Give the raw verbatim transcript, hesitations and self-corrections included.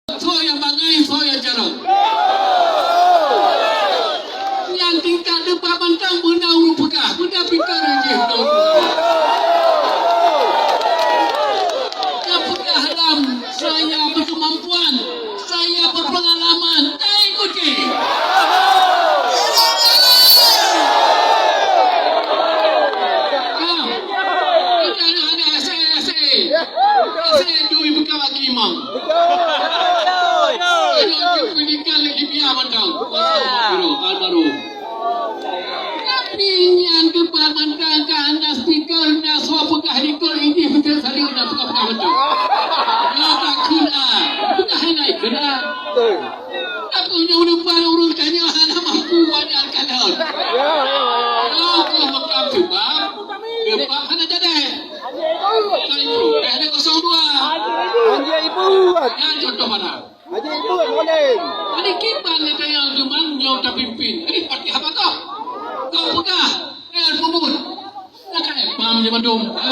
Soe nyang bangai, soe nyang carông. Nyang tingkat teumpat mantong beuna ureueng peugah, beuna pingkah jih. Nyang peugah lam saya berkemampuan, saya berpengalaman, saya ikuti. Ah, kita nak ada asai-asai. Asai dui bukan bagi imam. Betul. Betul. Pendidikan lagi biar mantong. Astagfirullah, almarhum. Tapi nyan teumpat mantong ka hana speaker, na soe peugah likot ini betul salah na peugah-peugah mantong. Ya takut ah. Bukan hana ikut ah. Betul. Aku nyoe depan ureueng tanya hana mampu wajar kalon. Ya, ya, ya. Aku makam sebab, sebab hana jadi. Hana kosong dua. Anjay ibu. Ya, contoh mana? Haji Ibu boleh. Tadi kiban nyang kaya geuman nyoe tapimpin. Tadi Fatihah bagoe. Kau peugah, eh, peubuet. Nak kaya pam je mandum. Ha.